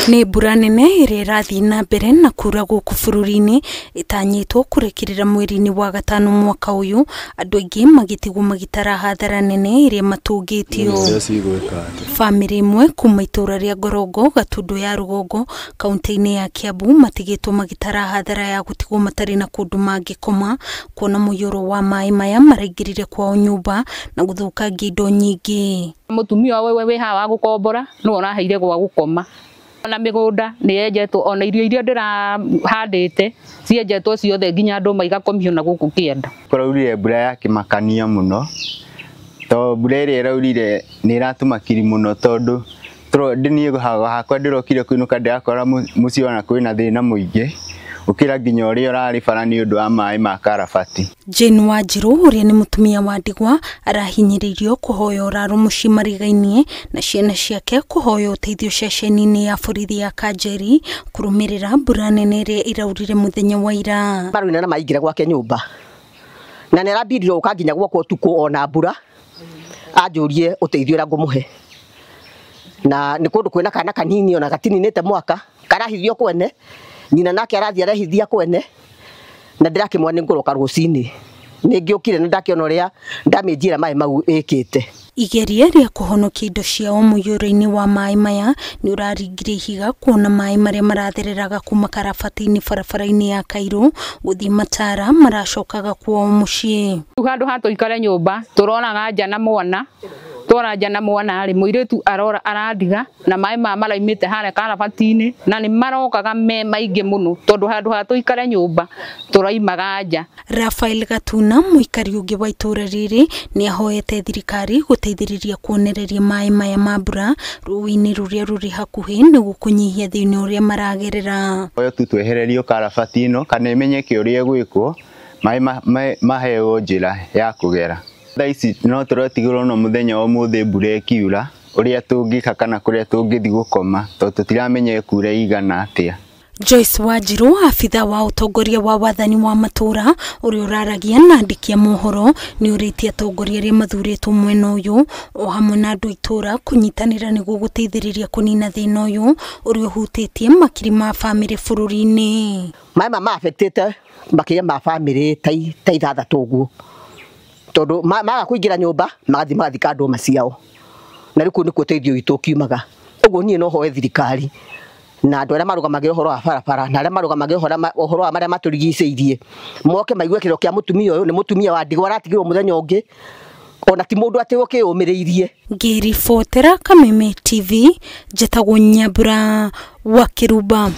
Nĩ mbura nene ĩrĩa ĩrathiĩ na mbere na kura gũkũ bũrũri-inĩ ĩtanyĩtwo kũrĩkĩrĩra mweri-inĩ wa gatano mwaka ũyũ, andũ aingĩ magĩtigwo magĩtara hathara nene ĩrĩa matũngĩtio. Bamĩrĩ ĩmwe kuma itũra rĩa Ngorongo Gatundu ya Rũgongo kaunti-inĩ ya Kiambu matigĩtwo magĩtara hathara ya gũtigwo matarĩ na kũndũ mangĩkoma kuona mũiyũro wa maĩ maya maraingĩrire kwao nyũmba na gũthũkangia indo nyingĩ. Mũtumia wewe wĩ haha wa gũkombora nĩwe ũraheire gwa gũkoma ona mĩgũnda nĩ yenjetwo ona irio iria ndĩrahandĩte cienjetwo ciothe nginya andũ maigakomio na gũkũ kĩanda. Kũraurire mbura ya kĩmakania mũno to mbura ĩrĩa ĩraurire nĩ ĩratũmakiri mũno tondũ niĩ hakwa ndĩrokire kũinũka ndĩrakora mũciĩ ona kwĩna thĩna mũingĩ ũkĩra nginya ũrĩa ũrarĩ bara nĩ ũndũ wa maĩ ma karabati. Jane Wanjiru ũrĩa nĩ mũtumia wa ndigwa arahinyĩrĩirio kũhoya ũraro mũciĩ marigainie na ciana ciake kũhoya ũteithio ceceni-inĩ ya borithi ya Kanjeri kũrũmĩrĩra mbura nene ĩrĩa ĩraurire mũthenya wa ira. Marũina na maingĩra gwake nyũmba na nĩ arambirire gũka nginya gwakwa ũtukũ ona mbura anjũrie ũteithio ũrĩa ngũmũhe na nĩ kũndũ kwĩna kana kanini ona gatininĩte mwaka karahithio kwene nyina nake arathia arehithia kwene na ndirakimwa nĩ ngũroka rũcinĩ nĩ ngĩũkire na ndakiona ũrĩa ndamĩnjira maĩ mau ĩkĩte. Igeria rĩa kũhonokia indo ciao mũiyũro-inĩ wa maĩ maya nĩ ũraringire ihiga kuona maĩ marĩa marathereraga kuma karabati-inĩ barabara-inĩ ya Kairũ gũthiĩ Matara maracokaga kwao mũciĩ. Rĩu handũ ha tũikare nyũmba tũroraga nja na mwana twora nja na mwana rĩ mũirĩtu arora arandiga na maĩ ma maraimĩte harĩa karabati-inĩ na nĩ marokaga me maingĩ mũno tondũ handũ ha tũikare nyũmba tũraimaga nja. Rafael Gatuna mũikari ũngĩ wa itũra rĩrĩ nĩ ahoete thirikari gũteithĩrĩria kuonereria maĩ maya ma mbura rũĩ-inĩ rũrĩa rũrĩ hakuhĩ nĩguo kũnyihia thĩna ũrĩa maragerera. Oyo tu twehererio karabati ĩno kana ĩmenyeke ũrĩa ĩgwĩkwo maĩ maheo njĩra ya kũgera. Thaa ici no tũretigĩrwo no mũthenya wa ũmũthĩ mbura ĩkiura ũrĩa tũngĩka kana kũrĩa tũngĩthiĩ gũkoma tondũ tũtiramenya ĩkura ĩigana atĩa. Joyce Wanjiru abitha wa ũtongoria wa wathani wa matũra ũrĩa ũraragia na andĩki a mohoro nĩ ũrĩtie atongoria arĩa mathurĩtwo mwena ũyũ o hamwe na andũ itũra kũnyitanĩra nĩguo gũteithĩrĩria kũnina thĩna ũyũ ũrĩa ũhutĩtie makiri ma bamĩrĩ bũrũri-inĩ. Maĩ ma affectĩte makĩria ma bamĩrĩ ta ithathatũ ũguo tondũ maga kũingĩra nyũmba magathiĩ magathika ndũma ciao na rĩu kũu nĩkuo ũteithio witũ ũkiumaga. Ũguo niĩ no hoe thirikari na andũ arĩa marũgamagĩra ũhoro wa barabara na arĩa marũgamagĩra ũhoro wa marĩa matũrigicĩirie moke maigue kĩrĩro kĩa mũtumia ũyũ nĩ mũtumia wa ndigwa aratigirwo mũthenya ũngĩ ona ti mũndũ atĩ ũkĩyũmĩrĩirie. Ngĩribotera Kameme TV njĩtagwo Nyambura wa Kĩrumba.